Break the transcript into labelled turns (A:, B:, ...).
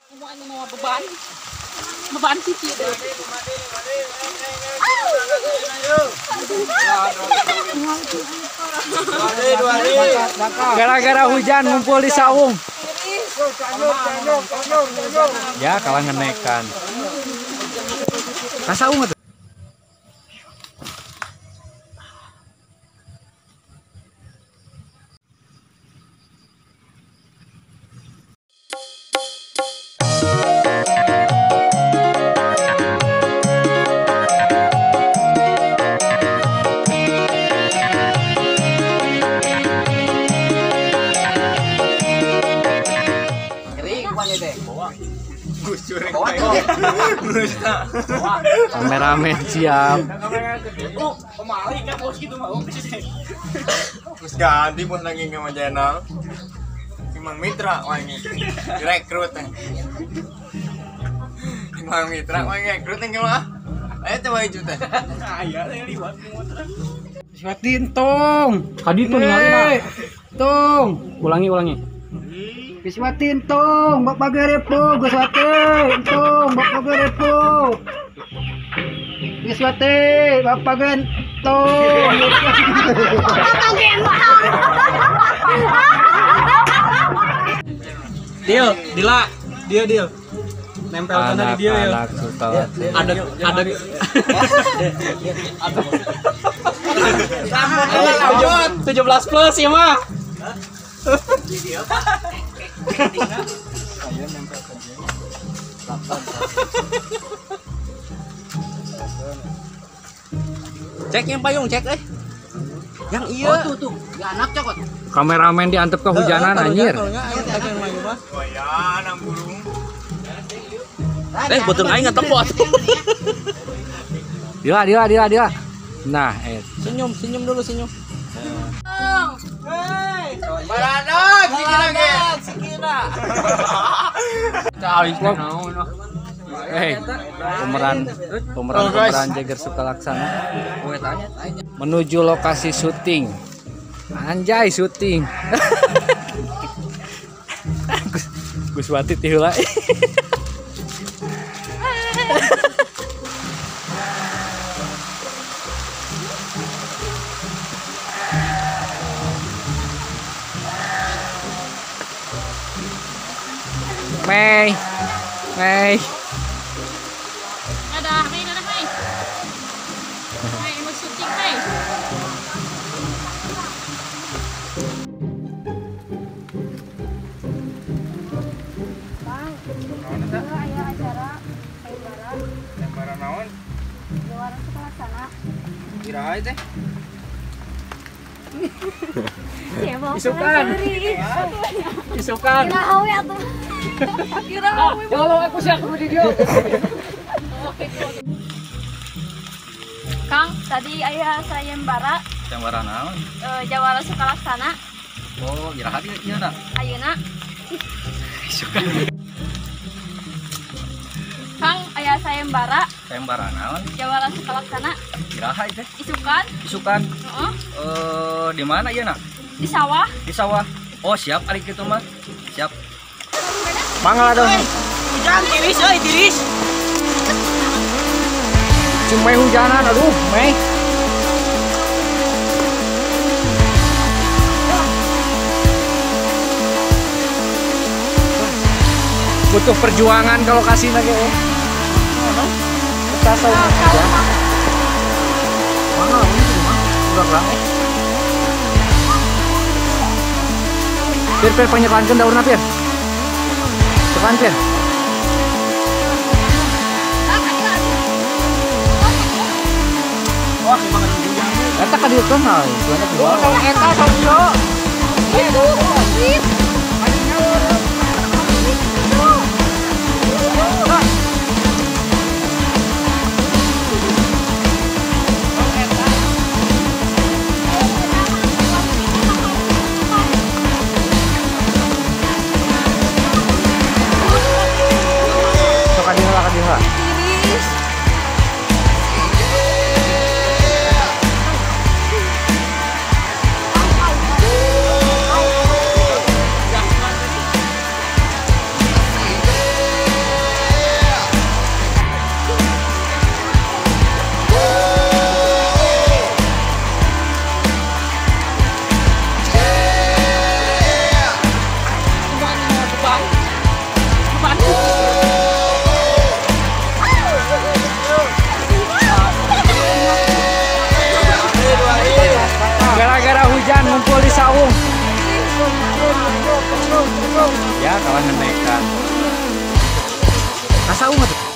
A: Mau beban. Beban sih deh.
B: Gara-gara hujan ngumpul di saung. Ya kalah ngenekan. Ka saung atuh. Kameramen siap.
C: Terus ganti pun lagi sama channel. Imang Mitra wangi rekrut. Imang Mitra wangi rekrut yang mah. Ayo coba juta.
D: Aya liwat motor.
B: Siwatin tong. Kadi tuh ningali. Tong, ulangi. Giswatin tong, bapak gerepo, Giswati, tong, bapak gerepo. Giswati, bapak gentong.
A: Bapak gentong.
D: Deal, Dila, deal. Nempel sana di dia ya. Ada. Lanjut, 17 plus ya mah.
E: Cek yang payung, cek Yang iya.
A: Oh, tuh. Ya anak cokot.
B: Kameramen diantep kehujanan anjir.
E: Betul aing ngetep atuh.
B: Dila. Nah,
E: Senyum dulu, senyum.
C: Baradot, sikina.
B: Pemeran Jager Sukalaksana menuju lokasi syuting. Anjay syuting. Guswati tiheula. Mei.
A: Dadah, Mei. Mei, mau syuting, Mei.
F: Bang, aya acara sayembara.
C: Sayembara naon?
F: Jawara Sukalaksana.
C: Iraha teh?
B: Isukan. Isukan.
F: Iraha we atuh.
B: Jauh aku sih aku di dia.
F: Kang, tadi ayah sayembara.
E: Sayembara naon?
F: Jawara Sukalaksana.
E: Oh, iraha dieu ieu na.
F: Ayeuna.
E: Isukan.
F: Kang, ayah sayembara.
E: Sayembara naon?
F: Jawara Sukalaksana.
E: Iraha itu?
F: Isukan.
E: Isukan.
F: Heeh.
E: Di mana ieu na?
F: Di sawah.
E: Di sawah. Oh, siap ari kitu mah. Siap.
B: Mangga dong.
E: Hujan tiris euy, tiris.
B: Cuma hujanan aduh, Mei. Butuh perjuangan kalau kasih lagi ya. Kita aja. Mana ini rumah? Udah rame. Pir panyekankeun daurna pir. Cepan pir. Eta ka dieu kenal.
A: Oh, eta sok ieu.
B: Ya kawan nekan. Asa ungu tuh.